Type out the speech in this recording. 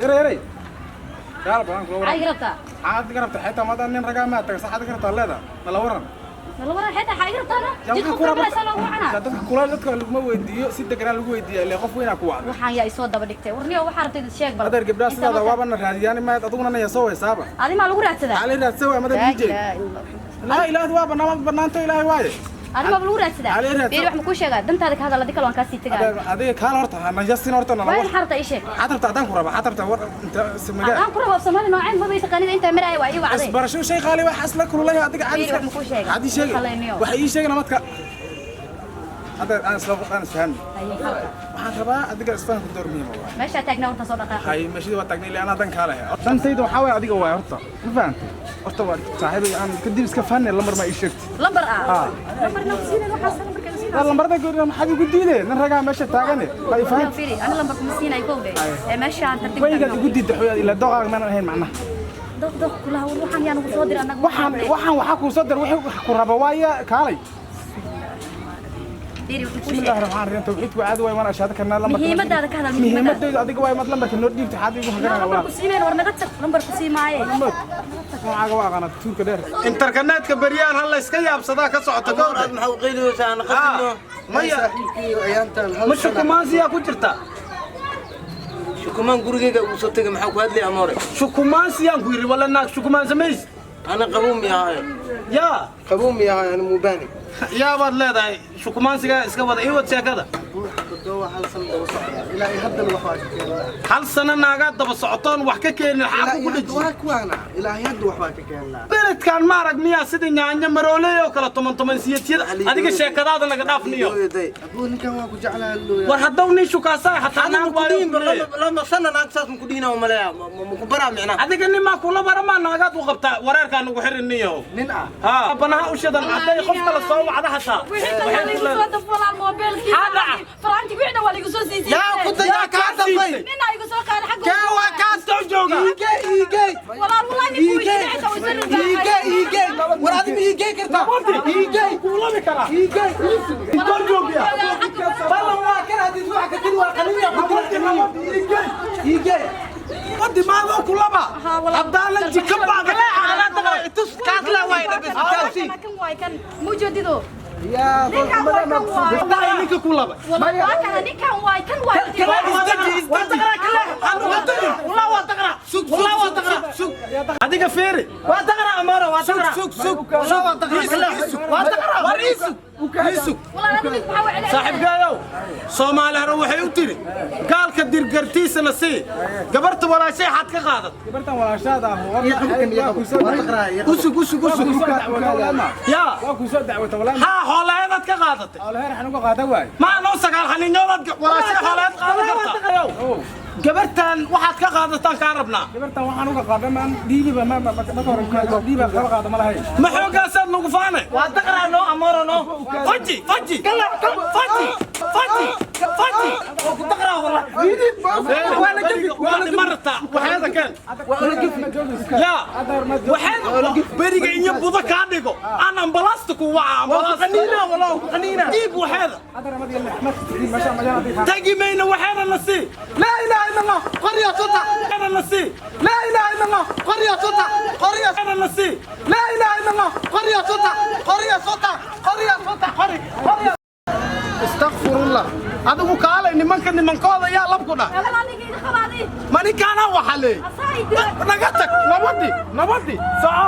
Yaray, yaray. Gaal badan kula waran. Maxaa iga rabtaa? Xaad iga rabtaa xitaa maadaan nin ragaa maa taga, saxaad iga rabtaa leeda. Nala waran. Nala waran xitaa xaa iga rabtaana? Yaa Jidka waxaan ku rabaa- ku loogu wacanaa. Yaa dadka kula dadka laguma weydiiyo, si deganaa lagu weydiiya ilaa qof weynaa ku wacda. Waxaan yaa isoo daba dhigtay? Warniyo, waxaa rabtay dad sheeg bal. Adeer, gabdhaha Inta sidaada marka- waabana raadiyaan maad aduguna na soo waysaaba. Adi maa lagu raadsadaa? Xaalay raadsa waay mada Laa DJ. ilaaha illa Allah. Laa ilaaha waa banaan banaanto ilaahay waaye. Adi maa lagu raadsadaa? Xaalay raadsa- Beeri, wax ma kuu sheegaa? Dantaada ka hadal, adi kale waan kaa sii tegaa. Adeer, adiga kaal horta ha najasin horta nala Waa waran. maxaa rabtaa? Ii sheeg. Xaad rabtaa haddaan ku rabaa, xaad rabtaa war inta samagaa. Aan ku rabo Soomaali nooceen maba taqaanida, intaa maraaya waa ii wacday. Isbarasho shay qaali wax asla kululahay adiga caadi. Fiiri, wax ma kuu sheegay? Caadi sheegay. Qaleyniyo. Waxa ii sheegay namadka. Adeer, aan isla aan isfahanno. Haye, halka. Waxaan rabaa adiga isfahanku door muhiim ah waay. Meeshaa taagnaa horta soo dhaqaaqay. Hay, meeshii waa taagnay ilaa anaa dan kaa lehay. Dantayda waxaa waaye adiga waay horta. Ma fahantay? Horta waa saaxiibay aan kadib iska fahanay, lambar ma ii sheegtay. Lambar ah. Ah. Lambarna ku siinay, waxaas lambarka ku siinay. Waa lambarada goor maxaad igu diideen? Nin ragaa meesha taagane. Ma ii fahanti? Fiiri, ana lambar kuma siinay kowde. Ee meeshaan tartiib. Waygaad igu diidday xoyaad ilaa doqaaga maanan ahayn macnaha. Doq doq kulaha, war waxaan yaa nagu soo diray annaga? Waxaan waxaa kuu soo diray wixii ku raba waaye kaalay. Fiiri, wuxuu ku Bismillahi sheegay. Rahmaani rahiim, tawxiidku caadi waay, waan ashaada karnaa lambarka. Muhiimadaada ka hadal, muhiimadaada. Muhiimadaydu adiga waay, mad lambarka noo dhiibtay xaad igu haganaa Lambar walaa. ku siineen, war naga tag, lambar ku sii maaye. Magacaaga waa aqaanaa, tuurka dheer. Internetka beryaan hal la iska yaabsadaa ka socota Amoor, gowda. aad maxaa u qeyliyeysaa? Aan qasino. Maya. Saaxiibkii Ma shukumaansiyaa ku jirta? Shukumaan gurigeyga ugu soo tegay, maxaa ku hadlay, Amoore? Shukumaansiyaan ku yidhi, wala naag shukumaan samays. Ana qabow miyahay? Yaa. Qabow miyahay? Ana mubaani. Yaabaad leedahay shukumaansigaa iska wada, ii wad sheekada. Ruux toddoba hal san daba socda, ilaa ay haddana wax waa ka keenaa. Hal sano naagaad daba socotoon wax ka keenin, xaa Ilaa kugu ay hadda dhaji? waa kuwaana, ilaa ay hadda wax waa ka keenaa. Beledkaan maarag miyaa sidii nyaanyo marooley oo kale toban toban siyatiyada? Adiga sheekadaada naga dhaafniyo. Abuu, ninkan waa ku jeclaa looya. War haddaw nin shukaasaa xataa Ana naag ma ku waayo dhihin ku leeyahay. Lama sana naag saas ma ku dhihina umaleeya, ma ku baraa micnaha. Adiga nimaa kula baramaa naagaad u qabtaa, wareerkaa nagu xirin niyow. Nin ah. Haa, banaha ushadan hadday qof kale soo wacda xataa. Wixii kale waa liigu soo dafwalaal moobeelkiisa. Maxaa dhaca? Faraanti wixna waa liigu soo siisay. Yaa ku dayaa kaa dafay? Nina igu soo qaaday xagga. Kee waa kaas? Inta u jooga. Iigey, iigey. Walaal, wallahi nin kuwii Iigey. jidhicisa way soo Iigey, iigey. War adi ma iigey kartaa? Iigey. Kuulabi karaa. Iigey. Intoon joogiya. Ballan waa kan haddii wax ka tiri waa qaniya ku tiri. Iigey. Wadi maadoo kulaba. Haddaan la jika bacda. Kan waay, kan mujeedido. Yaa. Ninkan waay, kan waay. Wallahi ninka kulaba. Waa kana, ninkan waay, kan waay. Adiga fiiri. Waa taqra, Amaro, waa taqra. Sug, sug. Waa taqra. Waa taqra. War iisug. Iisug. Walaal, adigu maxaa wacay? Saaxiibkaayow, Soomaali hore waxay u tiri gaalka dirgartiisana sii gabarta walaashay xad ka qaadat. Gabartan walaashaada ah waa ku soo Usug, usug, usug. Yaa. waa ku soo dacwata walaa. Haa, xoolaheedaad ka qaadatay. Xoolaheer xanuun ka qaada waay. Ma anoo sagaal xaniinyodaad walaashay xoolaheed qaadan kartaa? Gabartan waxaad ka qaadataan kaa rabnaa. Gabartan waxaan uga qaaday ma dhiibiba ma ma ma hore dhiiba kala qaada ma lahayn. Ma xoogaasaad nagu faanay? Waa taqra no, Amaro no. Faji, faji, faji, faji, faji. Waa ku taqra wallah. Waa la gafi, waa la marta waxeeda keen. Yaa waxeeda beriga inyo budo kaa dhigo aan ambalaasta ku waca, ambalaasta. Qaniina wallah, ku qaniina. Dhiib waxeeda. Hadda ramad yalla ma meesha ma jana adiga. Tagi mayna, waxeeda na sii. Laa ilaaha illa Allah. Qarya sota. Waxeeda na sii. Laa ilaaha illa Allah. Qarya sota. Qarya. Waxeeda na sii. Laa ilaaha illa Allah. Qarya sota. Qarya sota. Qarya sota. Qari. Qarya. Istakfirullah, adigu kaalay, nimanka nimankooda yaa labku dhah. Walaal, ninka iga qabaaday. Ma ninkaanaa waxaa leey? Asaa i dilay. Naga tag, nabadii, nabadii soco.